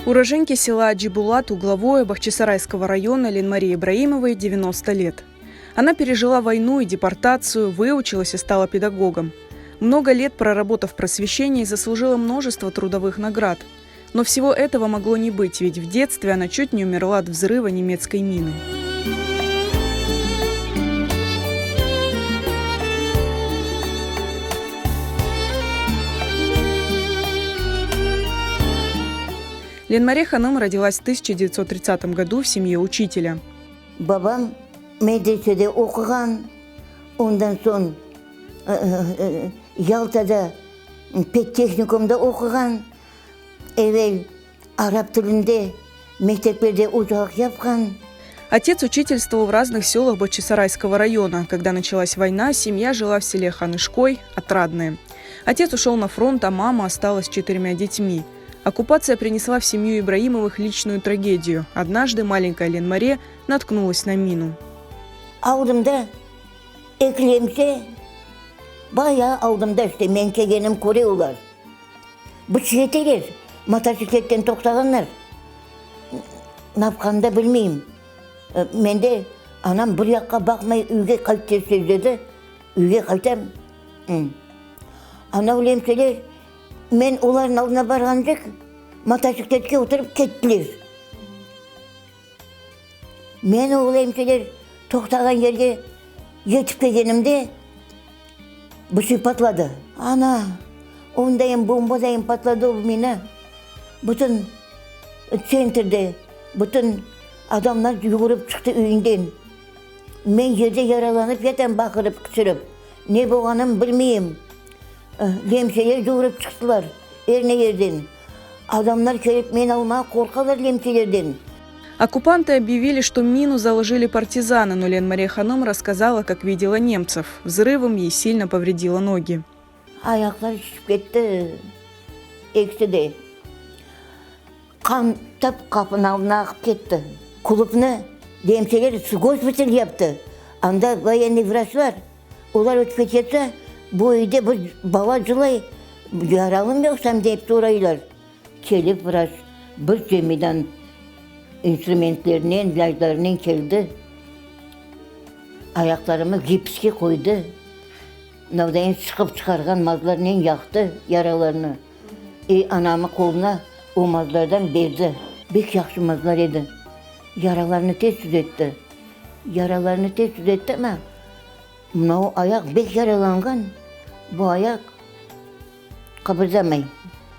Уроженке села Аджибулат Угловое Бахчисарайского района Ленмарии Ибраимовой 90 лет. Она пережила войну и депортацию, выучилась и стала педагогом. Много лет проработав в просвещении, заслужила множество трудовых наград. Но всего этого могло не быть, ведь в детстве она чуть не умерла от взрыва немецкой мины. Ленмаре Ханым родилась в 1930 году в семье учителя. Babam medresede oquğan, ondan soñ Yaltada pedtehnikumda oquğan, evel arap tilinde mekteplerde ocalıq yapqan. Отец учительствовал в разных селах Бахчисарайского района. Когда началась война, семья жила в селе Ханышкой, Отрадное. Отец ушел на фронт, а мама осталась с четырьмя детьми. Оккупация принесла в семью Ибраимовых личную трагедию. Однажды маленькая Ленмаре наткнулась на мину. Aldımda eki bayağı aldımda işte men kelgenim köre olar. Bıç yeteler, motosikletten toqtağanlar. Napqanını da bilmeyim. Men de anam bir yaqqa baqmay üyge qayt tez tez dedi. Üyge qaytam. Anav lemseler men olarnıñ aldına barğancıq motosikletke oturıp kettiler. Men o lemseler toqtağan yerge yetip kelgenimde bir şey patladı. Ana, ondayın bombadayın patladı o mina. Bütün tsentrde bütün adamlar yugurıp çıqtı üyünden. Men yerde yaralanıp yatam baqırıp, qıçırıp. Ne bolğanın bilmeyim. Lemseler yugurıp çıqtılar er ne yerden. Adamlar kelip meni almağa qorqalar lemselerden. Оккупанты объявили, что мину заложили партизаны, но Ленмаре Ханым рассказала, как видела немцев. Взрывом ей сильно повредило ноги. Ayaqları şişip ketti, ekisi de. Qan tap qapınıñ aldına aqıp ketti. Klubnı lemseler gospital yaptı. Anda voyennıy vraçlar, olar ötip ketse, bu üyde bir bala cılay, yaralımı yoqsam dep soraylar. Kelip vraç bir cemidan instrumentlerinen, ilâclarınen keldi. Ayaqlarımı gipske qoydı. Navdayin sıqıp çıqarğan mazlarnen yaqtı yaralarnı. E, anamı qoluna o mazlardan berdi. Bek yahşı mazlar edi. Yaralarnı tez tüzetti. Yaralarnı tez tüzetti amma, mınavı ayaq bek yaralanğan, bu ayaq qıbırdamay.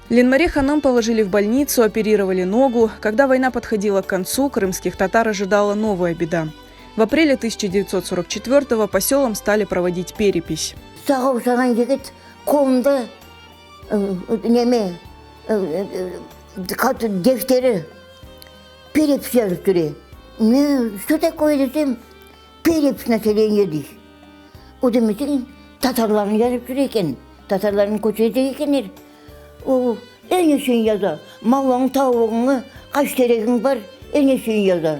Ленмаре Ханым положили в больницу, оперировали ногу. Когда война подходила к концу, крымских татар ожидала новая беда. В апреле 1944-го по селам стали проводить перепись. Sağ oşağan yigit qolunda neme, defteri, perepis yazıp tura. Men, что такое desem, perepis naseleniya dey. O demek tatarlarnı yazıp tura eken, tatarlarnı köçürecek ekenler. O, er neşeni yaza, malıñ, tavuğıñı, qaç teregiñ bar, er neşeni yaza.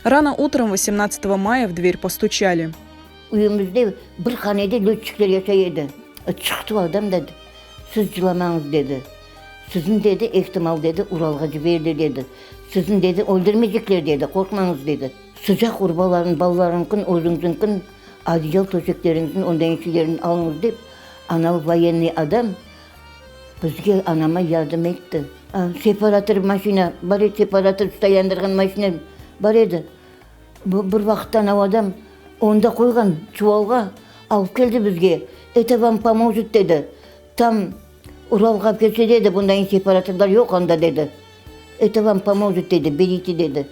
Рано утром 18 мая в дверь постучали. Üyümizde bir hanede lötçikler yaşay edi. Çıqtı adam da, Siz cılamañız, dedi. Sizni, dedi, ehtimal, dedi, Uralğa ciberdi, dedi. Sizni, dedi, öldürmeycekler, dedi, qorqmañız, dedi. Sıcaq urbaların balalarıñkın, özüñiziñkin, odeyal töşekleriñizin, ondan şeylerini alıñız, dep, anavı voyennıy adam bizge, anama yardım etti. Separator maşina bar edi, separator tayandırğan maşina bar edi. Bir vaqıtta anavı adam onı da qoyğan çuvalğa, alıp keldi bizge, Eto vam pomojit, dedi. Tam Uralğa kelse, dedi, bunday separatorlar yoq anda, dedi. Eto vam pomojit, dedi, berite, dedi.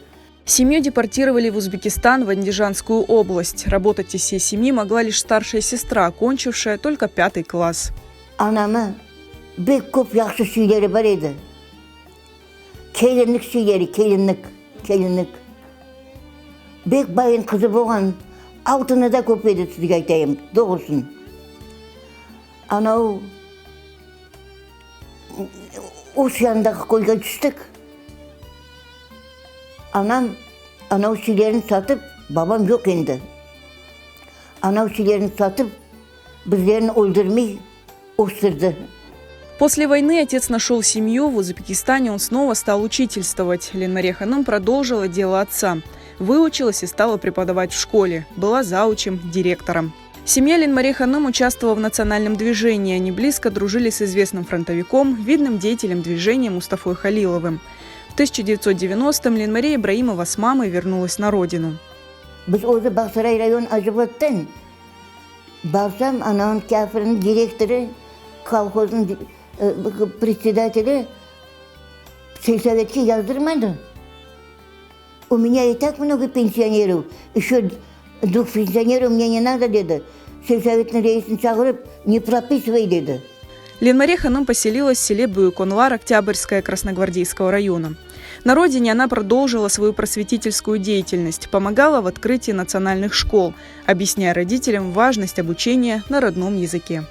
Семью депортировали в Узбекистан, в Андижанскую область. Работать из всей семьи могла лишь старшая сестра, окончившая только пятый класс. Anamı bek köp yahşı şeyleri bar edi. Kelinlik şeyleri, kelinlik, kelinlik. Bek bayın qızı bolğan, altını da köp edi, sizge aytayım, doğrusın. Anau Oş yanındaki köyge tüştik. Anam anau şeylerini satıp, babam yoq endi. Anau şeylerini satıp, bizlerni öldürmey östürdi. После войны отец нашел семью, в Узбекистане он снова стал учительствовать. Ленмаре Ханым продолжила дело отца. Выучилась и стала преподавать в школе. Была заучем, директором. Семья Ленмаре Ханым участвовала в национальном движении. Они близко дружили с известным фронтовиком, видным деятелем движения Мустафой Халиловым. В 1990-м Ленмаре Ибраимова с мамой вернулась на родину. Biz özü Bağsaray rayon Acıblattan. Barsam, anavın kâfirniñ direktorı, kolhoznıñ predsedateli selsovetke yazdırmadı. U menya i tak mnogo pensionerov, eşö dvuh pensionerov mne ne nado, dedi. Selsovetniñ reisini çağırıp, ne propisıvay, dedi. Ленмаре hanım poselилась в селе Büyük-Onlar Октябрьское Красногвардейского района. На родине она продолжила свою просветительскую деятельность, помогала в открытии национальных школ, объясняя родителям важность обучения на родном языке.